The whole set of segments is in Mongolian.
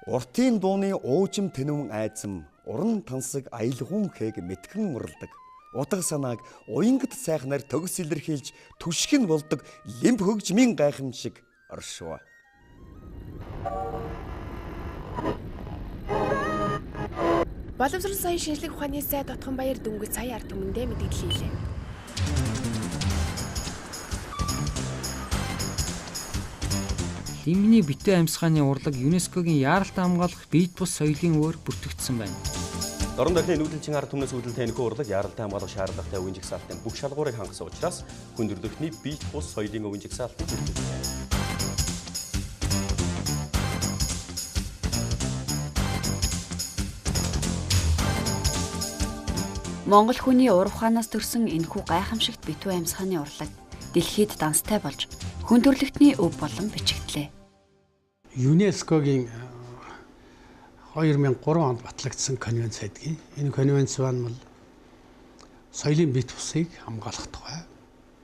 Уртын дууны уужим тэнүүн айдсам, уран тансаг аялгуун хээг мэтгэн уралдаг. Утга санааг уянгат сайхнаар төгс илэрхийлж түшгэн болдог лимб хөгжмийн гайхамшиг оршуу. Боловсрол соёл шинжлэх ухааны сайд Отгонбаяр дөнгөж сая ард түмэндээ мэдгдэл хийлээ. Лимбний битүү амьсгааны урлаг ЮНЕСКО-гийн яаралтай хамгаалах бие бус соёлын өвөөр бүртгэгдсэн байна. Дорн дахны нүүдэлчин ард түмнээс үүдэлтэй энэхүү урлаг яаралтай хамгаалах шаардлагатай өвийн жагсаалтын бүх шалгуурыг хангасан учраас хүндрэлтний бие бус соёлын өвийн жагсаалтанд бүртгэгджээ. Монгол хүний ур ухаанаас төрсэн энэхүү гайхамшигт битүү амьсгааны урлаг дэлхийд данстай болж хүн төрөлхтний өв болон бичигдлээ. ЮНЕСКО-гийн 2003 онд батлагдсан конвенц байдгийг. Энэ конвенц маань бол соёлын бит бусыг хамгаалах тухай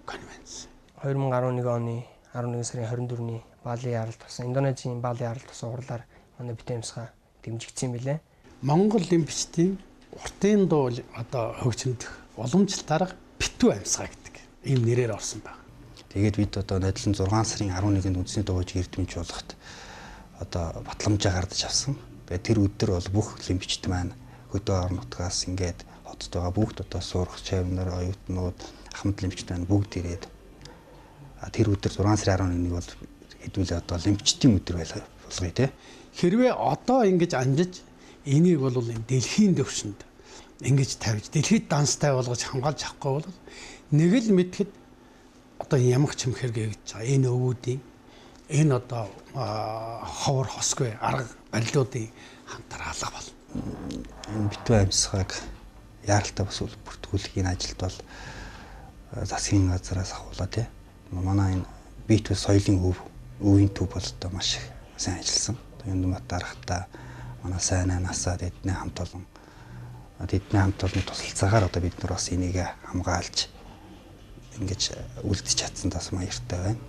конвенц. 2011 оны 11 сарын 24-ний Бали яралд болсон Индонезийн Бали яралд болсон хурлаар манай битүү амьсгаа дэмжигдсэн юм билээ. Монгол лимбичдийн уртын дуу одоо хөгжимдөх уламжлалт арга битүү амьсгаа гэдэг ийм нэрээр орсон байна. Тэгээд бид одоо найдлан 6 сарын 11-нд үндэсний дуу хөгжим эрдэмж болгоход одоо батламжаа гардаж авсан. Тэгээд тэр өдөр бол бүх лимбичд маань хөдөө орон нутгаас ингээд хотод байгаа бүгд одоо сурах чавнар, оюутнууд, ахмад лимбичд маань бүгд ирээд тэр өдөр 6 сарын 11-ийг бол хэдүүлээ одоо лимбичдийн өдөр болгоё те. Хэрвээ одоо ингэж амжиж энийг бол энэ дэлхийн төвшөнд ингэж тавьж дэлхийд данстай болгож хамгаалж авахгүй бол нэг л мэдхэд одоо ямах чимхэр гэж байгаа энэ өвүүдийн энэ одоо ховор хосгүй арга барилуудын хамтар алга болно. Энэ битүү амьсгааг яаралтай бас бүртгүүлэх энэ ажилд бол засгийн газараас ахуулаа тий. Манай энэ битүү соёлын өв өвийн төв бол одоо маш их сайн ажилласан. Юндмат дарагтаа манай сайн насаа тэдний хамт олон тэдний хамт олонны тусалцаагаар одоо бид нар бас энийг хамгаалж ингэж үлдэж чадсан тас баяртай байна.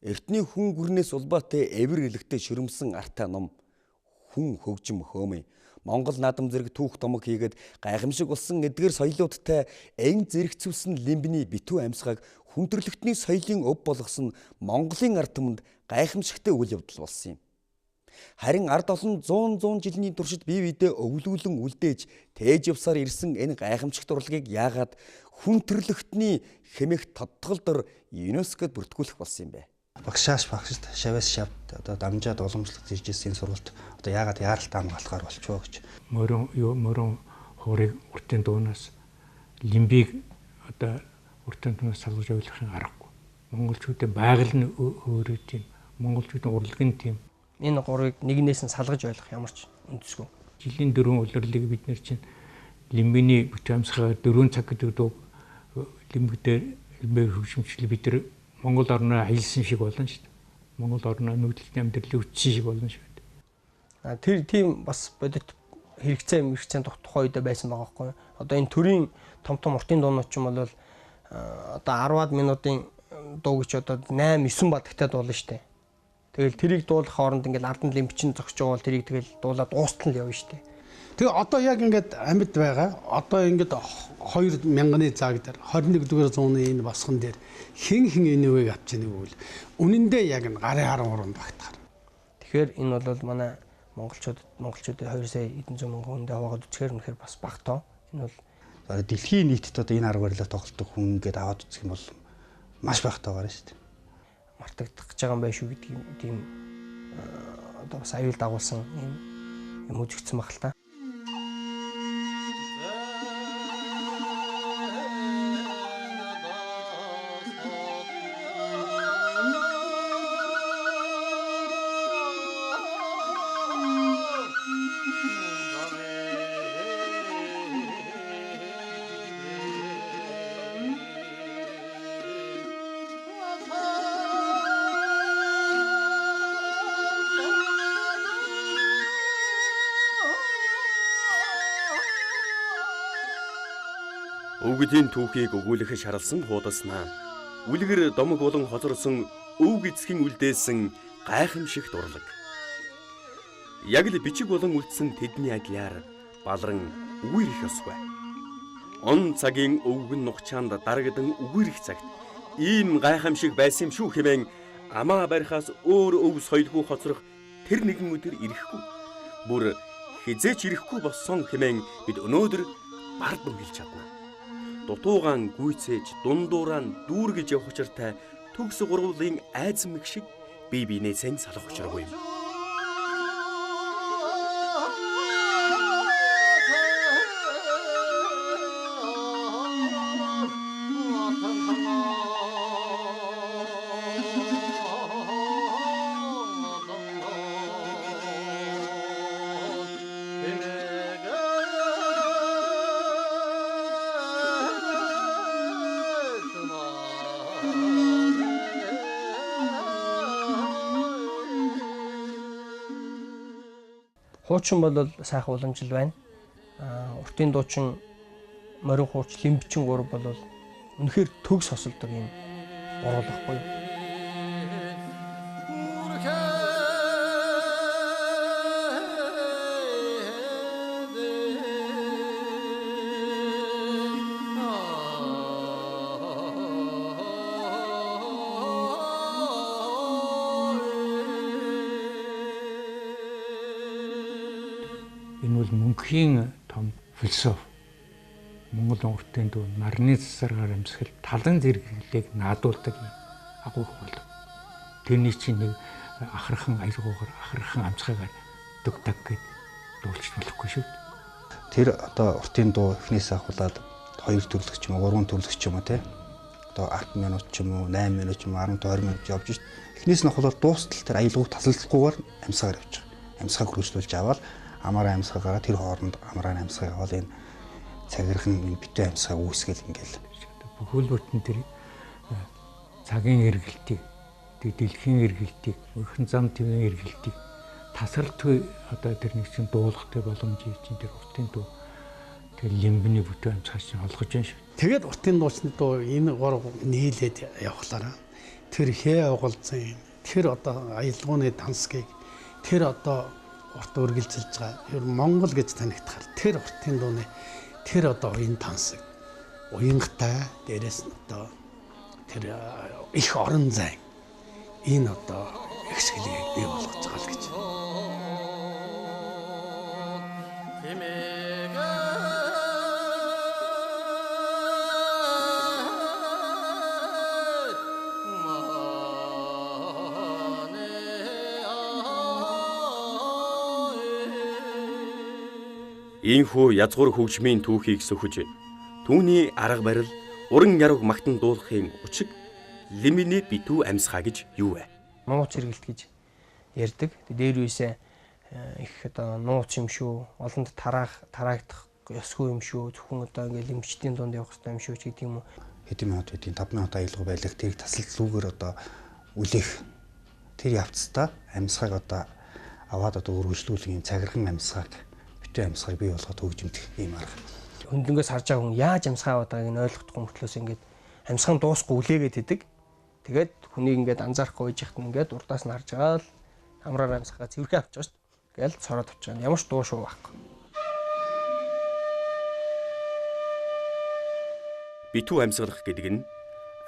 Эртний хүн гүрнээс улбаатай эвэр элэгтэй шөрөмсөн артай ном хүн хөгжим хөөмэй. Монгол наадам зэрэг түүх томог хийгээд гайхамшиг болсон эдгээр соёлуудтай эн зэрэгцүүлсэн лимбний битүү амьсгааг хүн төрөлхтний соёлын өв болгосон Монголын ард түмэнд гайхамшигтай үйл явдал болсон юм. Харин ард олон 100 жилийн туршид бие биедээ өвлүүлэн үлдээж тээж явсаар ирсэн энэ гайхамшигт урлагийг яагаад хүн төрөлхтний хэмээх тодтгол дор ЮНЕСКОд бүртгүүлэх болсон юм бэ? Багшааш багшд шаваас шавд одоо дамжаад уламжлалт ирж ирсэн сургалт одоо яагаад яаралтай хамгаалахаар болчихоо гэж. Мөрөн хуурыг уртын дуунаас лимбийг одоо уртын дуунаас салгаж ойлгохын аргагүй. Монголчуудын байгаль нь өөрөө тийм, монголчуудын урлаг нь тийм. Энэ гурвыг нэгнээс нь салгаж ойлгох ямар ч үндэсгүй. Жилийн дөрвөн улирлыг бид нэр чинь лимбиний битүү амьсгаа 4 цаг гэдэг дуу лимбэг дээр лимбэг хөгжимчлэл бид нар Монгол орноо аялсан шиг болно шүү дээ. Монгол орноо нүүдэлтний амьдралыг үтсэн шиг болно шүү дээ. Тэр тийм бас бодит хэрэгцээ мэрэгцэн тухайн үедээ байсан байгаа байхгүй юу? Одоо энэ төрийн том том уртын дуунууд ч юм бол одоо 10-аад минутын дуу гэж одоо 8 9 бадагтай дуулна шүү дээ. Тэгэл тэрийг дуулах хооронд ингээл ард нь лимбчин зогсож байгаа бол тэрийг тэгэл дуулаад дуустал нь явна шүү дээ. Тэгээ одоо яг ингээд амьд байгаа. Одоо ингээд 2000-ны цаг дээр 21-р зууны энэ босгон дээр хэн хэн энэ үгийг авч ийнэг үйл. Үнэндээ яг энэ гарын 13-нд багтахаар. Тэгэхээр энэ бол манай монголчуудын 2 сая хэдэн зуун мянган хүндээ хуваагаад үзэхээр үнэхээр бас бага тоо. Энэ бол дэлхийн нийтэд одоо энэ арга барилаар тоглодог хүн ингээд аваад үзэх юм бол маш бага тоогоор шүү дээ. Мартагдах гэж байгаа юм байна шүү гэдгийг тийм одоо бас аюул дагуулсан юм үзэгдсэн баг л та. Өвгөдийн түүхийг өгүүлэх шаралсан хуудаснаа. Үлгэр домог болон хоцорсон өвг эцгийн үлдээсэн гайхамшигт урлаг. Яг л бичиг болон үлдсэн тэдний адилаар балран үгүйрэх ёсгүй. Он цагийн өвгөн нухчаанд дарагдан үгүйрэх цагт ийм гайхамшиг байсан юм шүү хэмээн амаа барихаас өөр өв соёлгүй хоцрох тэр нэгэн өдөр ирэхгүй. Бүр хизээч ирэхгүй болсон хэмээн бид өнөөдөр бардам хэлж чадна. Дутуугаан гүйцээж, дундуураа дүүргэж явах учиртай төгс гурвуулын айзмэг шиг бие биенээсээ салах учиргүй юм. Хуучин бол сайхан уламжил байна. Уртын дуучин морин хуурч лимбчин гурав бол үнэхээр төгс хосолдог юм гурвал байхгүй юу? Энэ бол мөнхийн том философи. Монгол уртын дуу нарны засаргаар амьсгал талан зэрэглэлийг наадуулдаг агуу хурлаг. Тэрний чинь нэг ахархан аялгуугаар ахархан амцгаагаар дүг таг гэд дуулж болохгүй шүү. Тэр одоо уртын дуу эхнээс ахуулаад 2 төрлөх ч юм уу, 3 төрлөх ч юм уу те. Одоо 10 минут ч юм уу, 8 минут ч юм уу, 10 20 минут явж шít. Эхнээс нь ахуулаад дуустал тэр аялгууг тасалдахгүйгээр амьсгаар явж байгаа. Амьсгааг хөрвүүлж аваад амаараа амьсгаагаараа тэр хооронд амраа амьсгааг аваад энэ цагирхан энэ битүү амьсгааг үүсгэл ингээл. Бүхэл бүтэн тэр цагийн эргэлтийг, дэлхийн эргэлтийг, өрхөн зам твийн эргэлтийг тасралтгүй одоо тэр нэг чинь дуулахтай боломжийг чинь тэр уртын дуу тэр лимбний бүтэн амьсгаа чинь олгож байна шүү. Тэгээд уртын дуучны дуу энэ гурав нийлээд явхлаараа тэр хээ угалзын тэр одоо аялгууны дансгийг тэр одоо урт үргэлжилж байгаа. Ер Монгол гэж танигдахаар тэр уртын дууны тэр одоо уян тансаг уянгатай дээрээс нь одоо тэр их орон зай энэ одоо ихсгэлийг бий болгож байгаа л гэж. Ийхүү язгуур хөгжмийн түүхийг сөхөж, түүний арга барил, уран яруу магтан дуулахын учиг лиминий битүү амьсгаа гэж юу вэ? Нууц хэрэгэлт гэж ярьдаг. Дээр үесээ их одоо нууц юм шүү, олонд тараагдах ёсгүй юм шүү, зөвхөн одоо ингээл эмчдийн дунд явах хэрэгтэй юм шүү ч гэдэг юм уу. Хэдэн минут хэдийн 5 минут аялгау байлах тэрийг тасалдлуугаар одоо үлээх тэр явцдаа амьсгааг одоо аваад одоо өргөжлүүлэх юм цагирхан амьсгааг амьсгааг бий болгоод хөгжимдөх ийм арга. Хөндлөнгөөс харж байгаа хүн яаж амьсгаа аваад байгааг нь ойлгохгүй мөртлөөс ингээд амьсгаа дуусахгүй үлээгээд идэг. Тэгээд хүнийг ингээд анзаарахгүй байж хат ингээд урдаас нь харж байгаа л амраар амьсгаа цэвэрхэн авч байгаа шүү дээ. Гээл цороод авч байгаа. Ямар ч дуу шуу байхгүй. Битүү амьсгалах гэдэг нь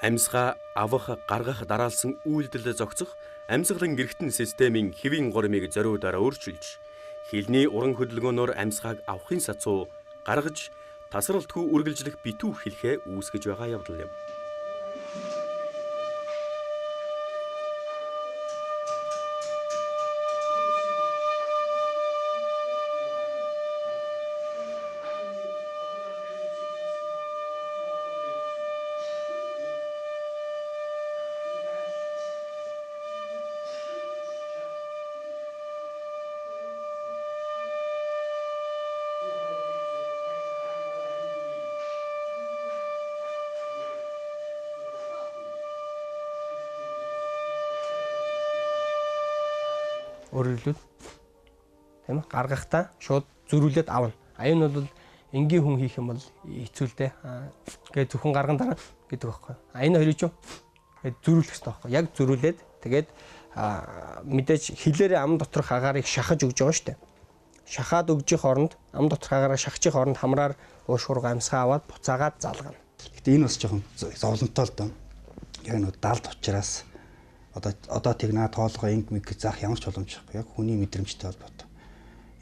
амьсгаа авах, гаргах, дараалсан үйлдэл зохицох амьсгалын эргэтэн системийн хэвийн горимыг зориудаараа өөрчилж хилний уран хөдөлгөөнөөр амьсгааг авахын сацуу гаргаж тасралтгүй үргэлжлэх битүү хэлхээ үүсгэж байгаа явдал юм. Өөрөөр хэлбэл тийм ээ гаргахдаа шууд зөрүүлээд авна. А энэ бол энгийн хүн хийх юм бол хэцүү л дээ. Ингээд зөвхөн гарган дараа гэдэг байхгүй. А энэ хоёрыг ч ингээд зөрүүлэх хэрэгтэй байхгүй. Яг зөрүүлээд тэгээд Мэдээж хилээрээ ам доторх агаарыг шахаж өгж байгаа шүү дээ. Шахаад өгжих оронд ам доторх агаараа шахчих оронд хамраар уушгурга амьсгаа аваад буцаагаад залгана. Гэтэ энэ бас жоохон зовлонтой л доо. Яг нэг далд учраас одоо тэг наа тоолгоо инг мэг заах ямар ч боломж байхгүй. Яг хүний мэдрэмжтэй холбоотой.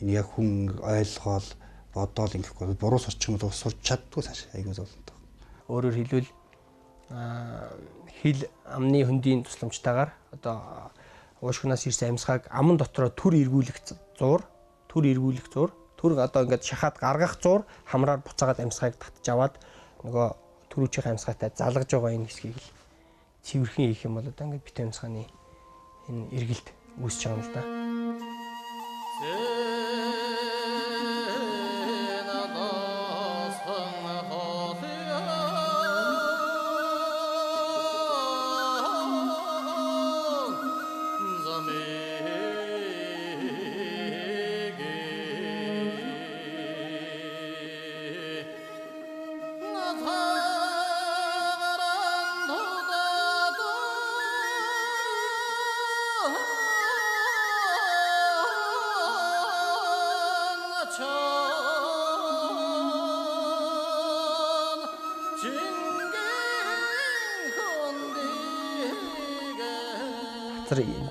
Энэ яг хүн ойлгоол бодоол ингэхгүй буруу сурчих юм бол сурч чаддгүй цааш айгүй зовлонтой. Өөрөөр хэлбэл хил амны хөндийн тусламжтайгаар одоо уушгинаас ирсэн амьсгааг аман дотроо төр эргүүлэх зуур, төр одоо ингээд шахаад гаргах зуур хамраар буцаагаад амьсгааг татж аваад нөгөө түрүүчийн амьсгаатай залгаж байгаа энэ хэсгийг л цэвэрхэн хийх юм бол одоо ингээд битүү амьсгааны энэ эргэлт үүсэж байгаа юм л да.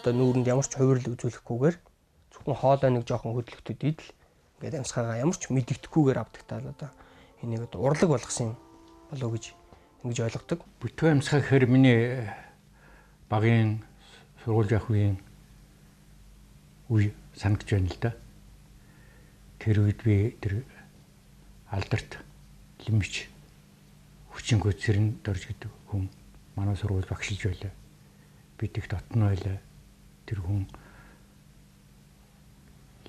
Одоо нүүрэнд ямар ч хувирлаг үзүүлэхгүйгээр зөвхөн хоолой нэг жоохон хөдлөгдөд идэл ингээд амьсгаагаа ямар ч мэдэгдэхгүйгээр авдагтаа л одоо энийг одоо урлаг болгосон юм болов уу гэж ингэж ойлгодог. Битүү амьсгаа гэхээр миний багийн сургууль явах үеийн үе санагдж байна л да. Тэр үед би тэр алдарт лимч хүчингү Цэрэн дорж гэдэг хүн манай сургууль багшилж байлаа. Бид их дотно байлаа. Тэр хүн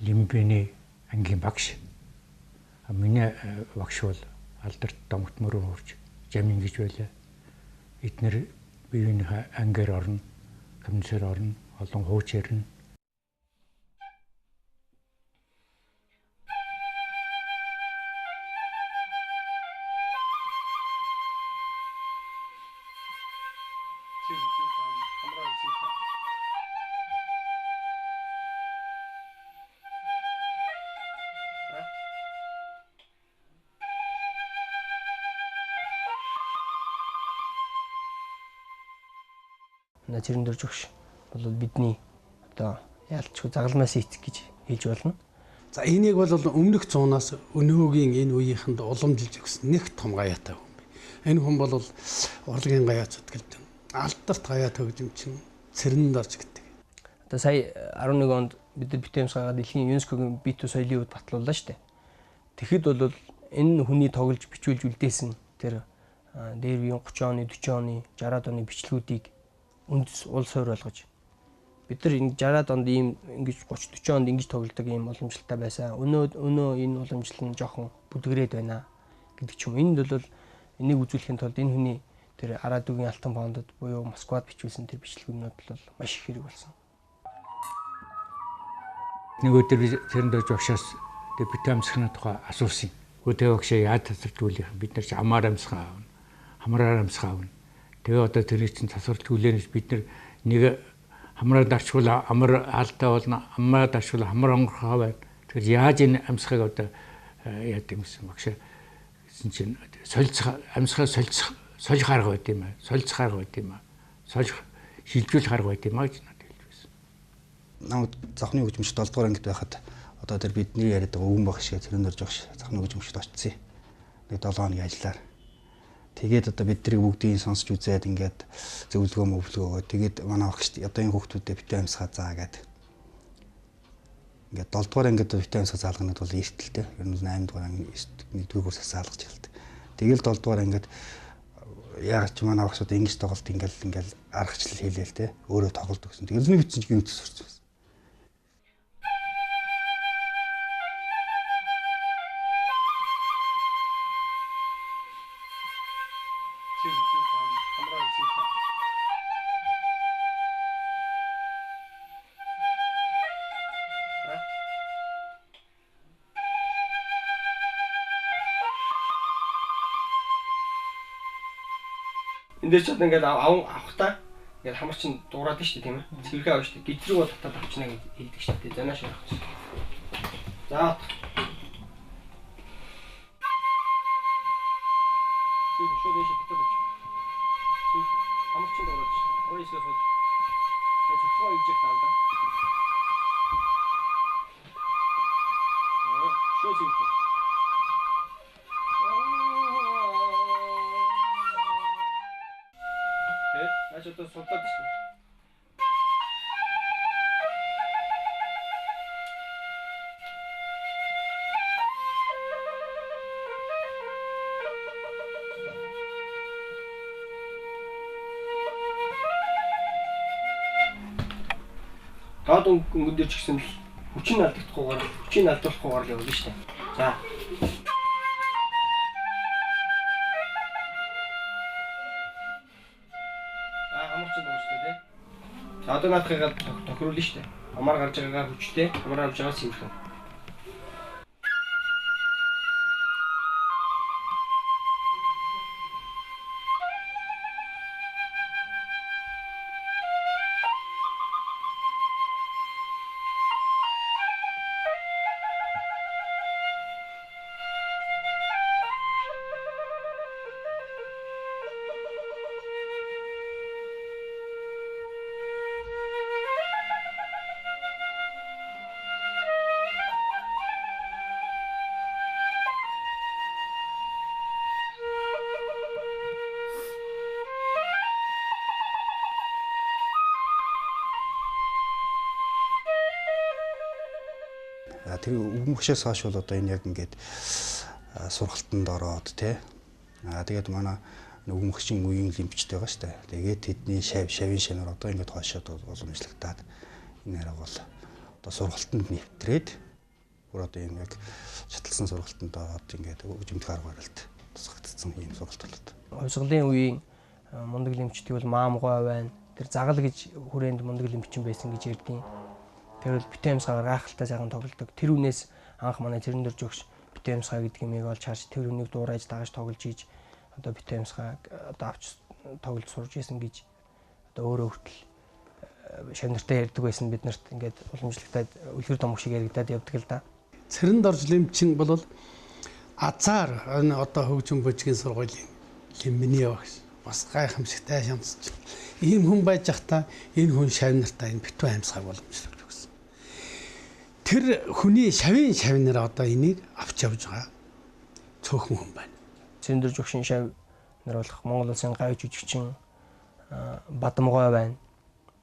Лимбэний ангийн багш. Миний багш бол алдарт домогт мөрөө хурж жамин гэж байлаа. Эднэр биеийнхээ ангиар орно, комиссар орно, олон хууч ярина. Цэрэн дөрж өгш бол бидний одоо яалтчгүй загалмаас эцэг гэж хэлж болно. За энийг бол өмнөх зуунаас өнөөгийн энэ үеийнхэнд уламжилж өгсөн нэг том гаяатай хүн бай. Энэ хүн бол урлагийн гаяа зүтгэлдэн алдарт гаяа төгжимчин Цэрэн дорж гэдэг. Одоо сая 11 онд бид нар битүү амьсгаагаа дэлхийн ЮНЕСКО-гийн битүү соёлын үед батлууллаа шүү дээ. Тэгэхэд бол энэ хүний тоглож бичүүлж үлдээсэн тэр дээр үеийн 30 оны, 40 оны, 60-аад оны бичлэгүүдийг үндэс улс суурь болгож бид нар энэ 60-аад онд ийм ингэж 30 40 онд ингэж тоглодог ийм уламжлалтай байсан. Өнөө энэ уламжлал нь жоохон бүдгэрээд байна гэдэг ч юм. Энд бол энийг үзүүлэхийн тулд энэ хүний тэр Арадүгийн алтан фондод буюу Москвад бичүүлсэн тэр бичлэгнүүд бол маш их хэрэг болсон. Нэг өдөр би Цэрэн дорж багшаас тэр битүү амьсганы тухай асуусан. Гэхдээ багшаа яаж тасалж хүлээх бид нар ч амаар амьсгаа авна. Хамраар амьсгаа авна. Тэгээ одоо тэрийг чинь тасварч хүлээнэ бид нар нэг хамраа дарчвал амар алтай болно, амраа дарчвал хамар онгорхоо байна. Тэгэхээр яаж энэ амьсгыг одоо яад юм гэсэн багш гэсэн чинь солилцох амьсгаа солилцох солих арга байд юм аа. Солилцох арга байд юм аа. Солих шилжүүлэх арга байд юм аа гэж надад хэлж байсан. Намайг зохны хөгжимчд 7 дугаар ангид байхад одоо тэр бидний яриад байгаа өвгөн багш шиг Цэрэн дорж багш зохны хөгжимчд очсон. Нэг 7 хоногийн ажиллаар. Тэгээд одоо бид нарыг бүгдийг сонсч үзээд ингээд зөвлөгөө мөвлөгөө өгөө. Тэгээд манай багш одоо энэ хүүхдүүдэд битүү амьсгаа заа гэдэг. Ингээд 7 дугаар ангид битүү амьсгаа заалганад бол эртэлтэй. Ер нь 8 дугаар анги 1 дугаар курсаас заалгаж эхэлдэг. Тэгэл 7 дугаар ангид яагаад ч манай багшууд ингэж тоглолт ингээл аргачлал хийлээ л те. Өөрөө тоглолт өгсөн. Тэгэл нэг бичсэн чинь гэмт сурч байсан. Энд дээр ч одоо ингээд авахтаа Ингээд хамар чинь дуурайд нь шүү дээ, тийм ээ. Цэвэрхээ авна шүү дээ. Гизрэг бол татаад авчна гэж хэлдэг шүү дээ. Занаа шарах. За. Цэвэр шууд энэ татаад авч. Цэвэр хамар чинь дуурайд шүү дээ. Хоёр хэсгээс сууд. Тэгээ зөвхөн ивжих таа да. Шууд цэвэрхээ. Яаж одоо судлаад шүү. Доод өнгөн дээр ч гэсэн л хүчин алдагдахгүйгээр, хүчин алдуулахгүйгээр л явна шүү дээ. За. За одоо наадахыгаа тохируулна шүү дээ. Амар гарч байгаагаа хүчтэй, амар авч байгаа цэвэрхэн. Тэр өвгөн багшаас хойш бол одоо энэ яг ингээд сургалтанд ороод тий. Аа тэгээд манай өвгөн багшийн үеийн лимбчтэй байгаа шүү дээ. Тэгээд тэдний шавийн шанаар одоо ингээд хойшоод уламжлагдаад энэ арга бол одоо сургалтанд нэвтрээд бүр одоо юм яг шатлсан сургалтанд ороод ингээд хөгжимдөх арга барилд тусгагдсан ийм сургалт болоод. Хувьсгалын үеийн мундаг лимбчдийг бол маамгой байна. Тэр загал гэж хүрээнд мундаг лимбчин байсан гэж ярьдیں۔ Тэр бол битэн амьсгаар гайхалтай сайхан тоглодог. Тэр үнээс анх манай Цэрэндэр жогш битэн амьсгаа гэдэг юмыг олж харж тэр үнийг дуурайж дагаж тоглож хийж одоо битэн амьсгааг одоо авч тоглож сурж исэн гэж одоо өөрөө хүртэл шавнартай ярьдаг байсан бид нарт ингээд уламжлагдаад үлгэр домог шиг яригадаад явдаг л да. Цэрэндорж лимчин бол азар энэ одоо хөгжим бүжгийн сургуулийн лимбний багш бас гайхамшигтай шамсч. Ийм хүн байж байхдаа энэ хүн шавнартаа энэ битүү амьсгааг уламжлах. Тэр хүний шавийн шавнар одоо энийг авч явж байгаа цөөхөн хүн байна. Цэрэндэр жогшин шав нар болох Монгол улсын гавь жүжигчин Бадамгой байна.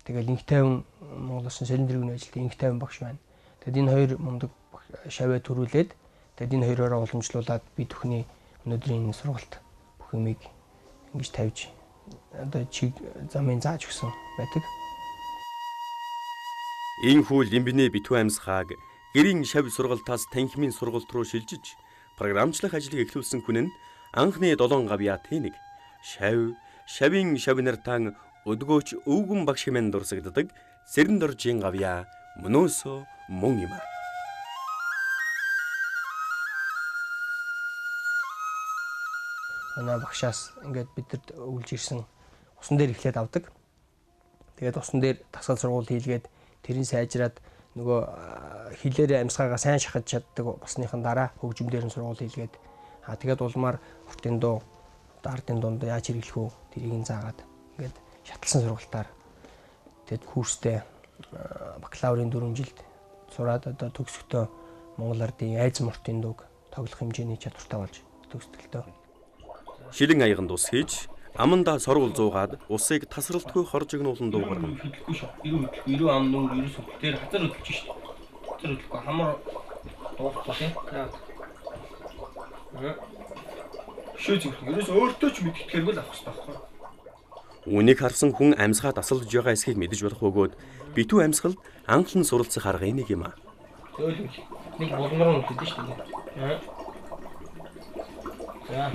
Тэгэл инх тайван Монгол улсын сэлэн тэрэгний ажилтан инх тайван багш байна. Тэгэд энэ хоёр мундаг шаваа төрүүлээд тэгэд энэ хоёроор уламжлуулад би бүхний өнөөдрийн энэ сургалт бүх юмыг ингэж тавьж одоо чиг замын зааж өгсөн байдаг. Ийхүү Лимбний битүү амьсгааг гэрийн шав сургалтаас танхимын сургалт руу шилжиж програмчлах ажлыг эхлүүлсэн хүн нь анхны долоон гавьяатын нэг шав, шавийн шав нартан өдгөөч өвгөн багш хэмээн дурсагддаг Цэрэндоржийн гавьяа мөнөөсөө мөн юм а. Манай багшаас ингээд бидэрт өвлж ирсэн усан дээр эхлээд авдаг. Тэгээд усан дээр дасгал сургууль хийлгээд тэрийн сайжраад нөгөө хилээрээ амьсгаагаа сайн шахаж чаддаг болсныхан дараа хөгжим дээр нь сургууль хийлгээд тэгээд улмаар уртын дуу одоо ардын дунд яаж хэрэглэх үү тэрийг нь заагаад ингээд шатлсан сургалтаар тэгээд курстэй бакалаврын 4 жилд сураад одоо төгсөхдөө Монгол ардын айзан муртын дууг тоглох хэмжээний чадвартай болж төгсдөг л дөө. Шилэн аяганд ус хийж амандаа сорвол зуугаад усыг тасралтгүй хоржигнуулан дуугарна. Хөдлөхгүй шүү. 90 хөдлөхгүй, 90 ам нүүр 90 сүх. Тэр хазар хөдлөж шүү. Хазар хөдлөхгүй хамар дуухгүй тийм. Шөө зүгт. Ерөөс өөртөө ч мэдгэдэггүй л авах хэрэгтэй байхгүй. Үүнийг харсан хүн амьсгаа тасалж байгаа эсхийг мэдэж болох бөгөөд битүү амьсгалд анхлан суралцах аргын нэг юм а. Зөөл нэг булмар нүдэд шүү дээ. За.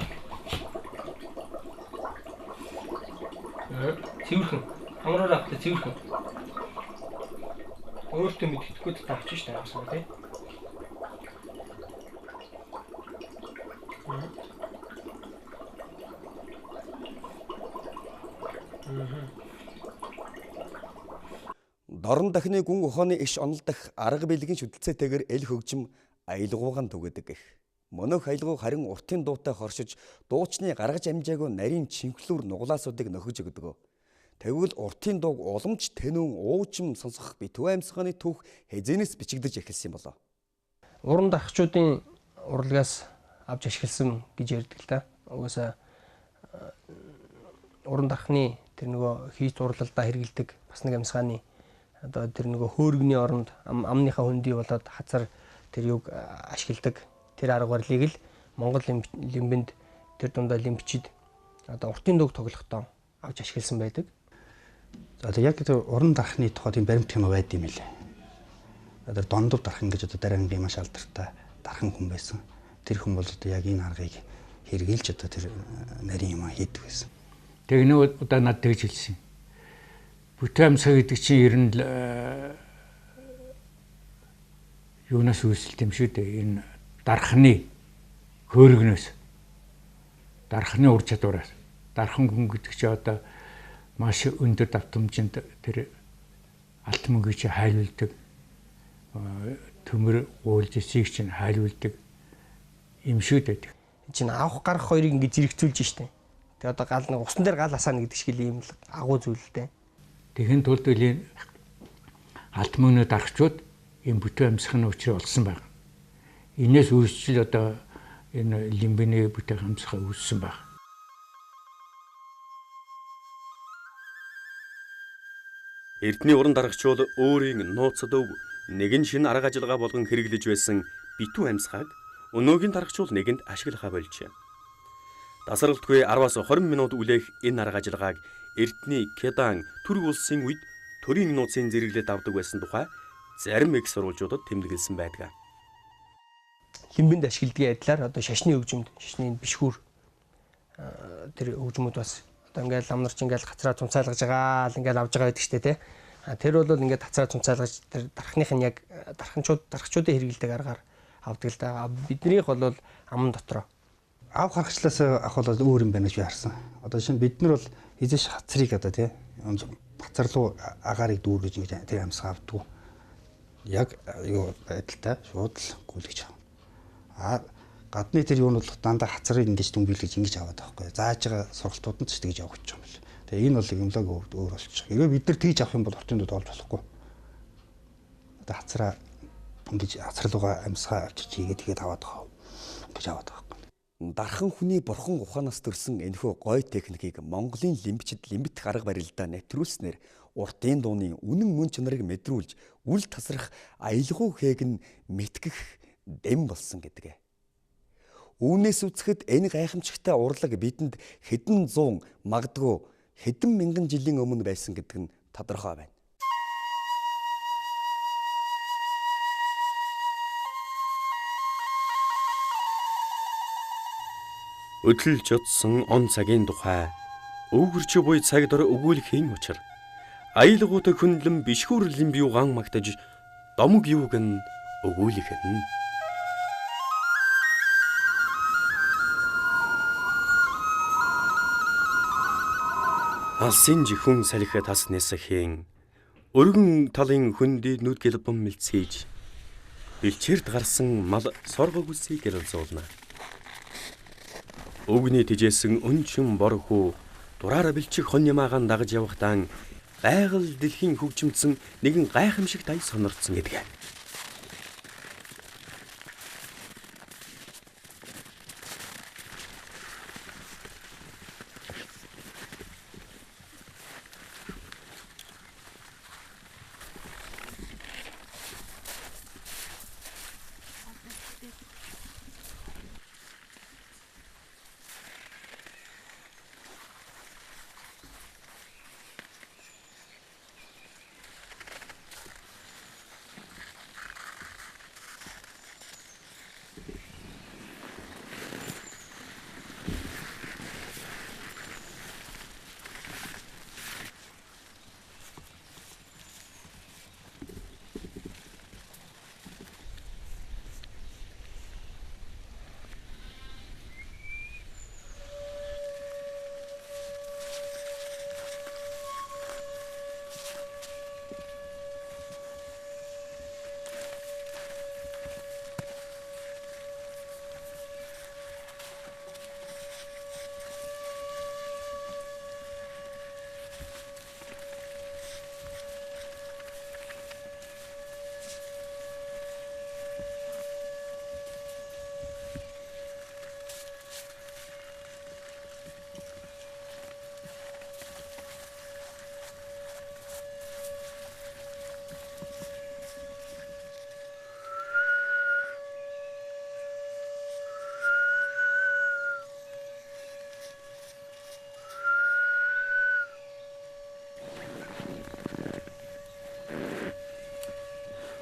Цэвэрхэн. Хамраар авахлаа цэвэрхэн. Өөртөө мэдгэдэггүй тавчих шүү дээ авсан тий. Дорн дахны гүн ухааны иш онол дах арга билгийн шүдэлцээтэйгээр эл хөгжим аялгуугаан түгээдэг гэх. Мөнөх аялгуу харин уртын дуутай хоршиж дуучны гаргаж амжаагүй нарийн чинхлүүр нуглаасуудыг нөхөж өгдөг. Тэгвэл уртын дууг уламж тэнүүн уужим сонсох битүү амьсгааны түүх хэзээнээс бичигдэж эхэлсэн юм болоо. Уран дарахчуудын урлагаас авч ашигласан гэж ярьдаг л да. Угаасаа уран дарахны тэр нөгөө хийц урлалдаа хэрэгэлдэг бас нэг амьсгааны одоо тэр нөгөө хөөргөний оронд амныхаа хөндий болоод хазар тэр юг ашигладаг тэр арга барилыг л Монгол лимбэнд тэр дундаа лимбчид одоо уртын дууг тоглохдоо авч ашигласан байдаг. За одоо яг тэр уран дархны тухай тийм баримт кино байд юм лээ. Одоо дондов дархан гэж одоо дараангийн маш алдартай дархан хүн байсан. Тэр хүн бол одоо яг энэ аргыг хэрэгжилж одоо тэр нарийн юм хийдэг байсан. Тэгээ нэг удаа надад тэгж хэлсэн. Бүтэн амьсгаа гэдэг чинь ер нь л юунаас үүсэлт юм шүү дээ. Энэ дархны хөөргнөөс, дархны ур чадвараас. Дархан хүн гэдэг чинь одоо маш өндөр давтамжинд тэр алт мөнгийг чинь хайлуулдаг, төмөр гуйлж эсийг чинь хайлуулдаг юм шүү дээ. Чинь авах гарах хоёрыг ингэ зэрэгцүүлж штэ. Тэгээ одоо гал нэг усан дээр гал асаана гэдэг шиг л ийм л агуу зүйл л дээ. Тэгэхин тулд үлийн алт мөнгөний дарахчууд ийм бүтэн амьсганы учрыг олсон байна. Энээс үүсчил одоо энэ лимбэний бүтэн амьсгаа үүссэн байна. Эрдний уран дарагчуул өөрийн нууцд өв нэгэн шинэ арга ажиллагаа болгон хэрэглэж байсан битүү амьсгааг өнөөгийн дарагчуул нэгэнд ашиглахаа болжээ. Тасралтгүй 10-аас 20 минут үлээх энэ арга ажиллагааг эрдний Кедан түрэг улсын үед төрийн нууцын зэрэглэлд авдаг байсан тухай зарим их сурвалжуудад тэмдэглэсэн байдаг. Лимбэнд ашигладгийн адилаар одоо шашны хөгжимд, шашны бишгүүр тэр хөгжмүүд бас одоо ингээл ам нар ч ингээл хацраа цумцаалгаж байгаа л ингээл авж байгаа байдаг штэ тий. Тэр бол ингээд хацраа цумцаалгаж тэр дархных нь яг дархчуудын хэрэгэлдэг аргаар авдаг л да. Биднийх бол аман дотроо. Авах харгачлаас авах бол өөр юм байна гэж би харсан. Одоо шинэ бид нар бол хизээш хацрыг одоо тий хацар руу агаарыг дүүргэж ингэж тэр амьсгаа авдаггүй. Яг юу байдалтай шууд л гүйлгэж авна. А гадны тэр юун бол дандаа хацрыг ингэж дүнбийлгэж ингэж аваад байгаа байхгүй. Зааж байгаа сургалтууд нь ч тэгж явах гэж юм бэл. Тэгээ энэ бол юмлаг өөр болчих. Хэрвээ бид нар тэгж авах юм бол уртын дуд олж болохгүй. Одоо хацраа ингэж хацар руугаа амьсгаа авчирч хийгээд тэгээд аваад байгаа. Ингэж аваад байгаа. Дархан хүний бурхан ухаанаас төрсэн энэхүү гой техникийг Монголын лимбчид лимбэтх арга барилдаа нэвтрүүлснээр уртын дууны үнэн мөн чанарыг мэдрүүлж үл тасрах аялгау хээг нь мэтгэх дэм болсон гэдэг. Үүнээс үзэхэд энэ гайхамшигтай урлаг бидэнд хэдэн зуун магадгүй хэдэн мянган жилийн өмнө байсан гэдэг нь тодорхой байна. Өдөлж утсан он цагийн тухай өвгөрч буй цаг дор өгүүлэхийн учир аялгуутай хөндлөн бишгүүр лимбюгаан магтаж домог юуг нь өгүүлэх нь. Алсын жихүн салхи тас нисэхийн өргөн талын хөндөй нүд гэлбэн мэлцээж бэлчээрд гарсан мал соргог үсийг гэлзуулна. Өвгний тижээсэн өнчин бор хүү дураараа бэлчих хон ямаагаан дагаж явахдаа байгаль дэлхийн хөгжимдсөн нэгэн гайхамшигт ая сонордсон гэдэг.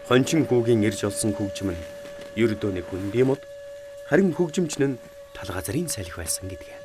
Хончин хүүгийн ирж олсон хөгжим нь ердөө нэг хөндий мод, харин хөгжимч нь тал газрын салхи байсан гэдэг.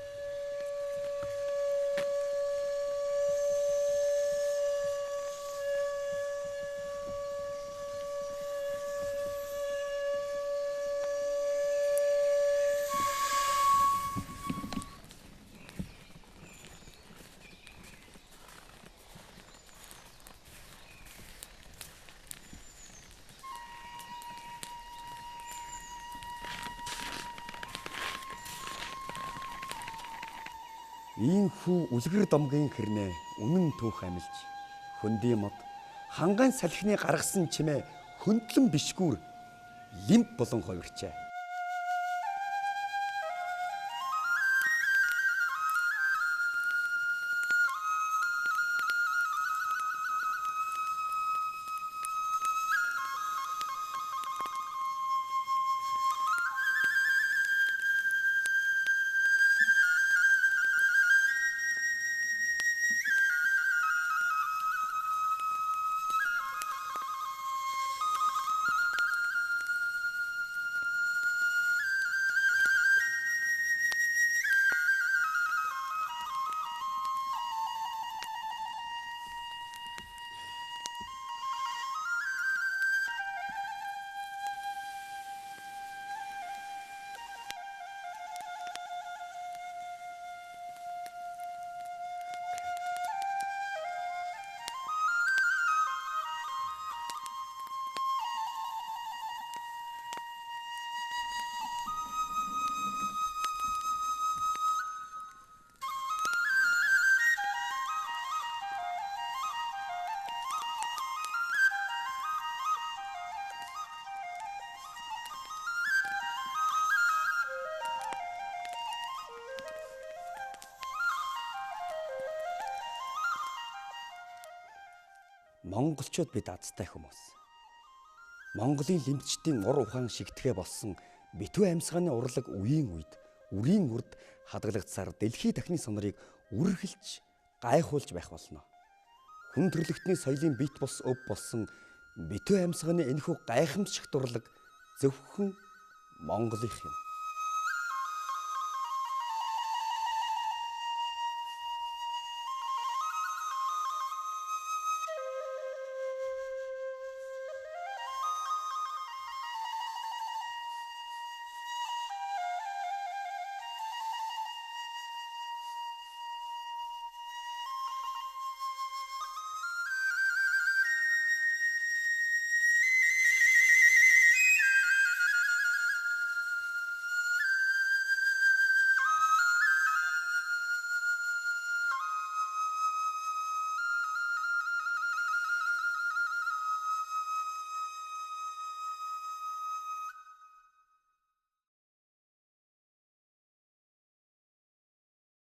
Ийхүү үлгэр домгийн хэрнээ үнэн түүх амилж хөндий мод хангайн салхины гаргасан чимээ хөндлөн бишгүүр лимп болон хувирчээ. Монголчууд бид азтай хүмүүс. Монголын лимбчдийн ур ухаан шигтгэе болсон битүү амьсгааны урлаг үеийн үед үрийн үрд хадгалагдсаар дэлхий дахны сонорыг үргэлж гайхуулж байх болно. Хүн төрлөختний соёлын бит бус өв болсон битүү амьсгааны энэхүү гайхамшигт урлаг зөвхөн Монголынх юм.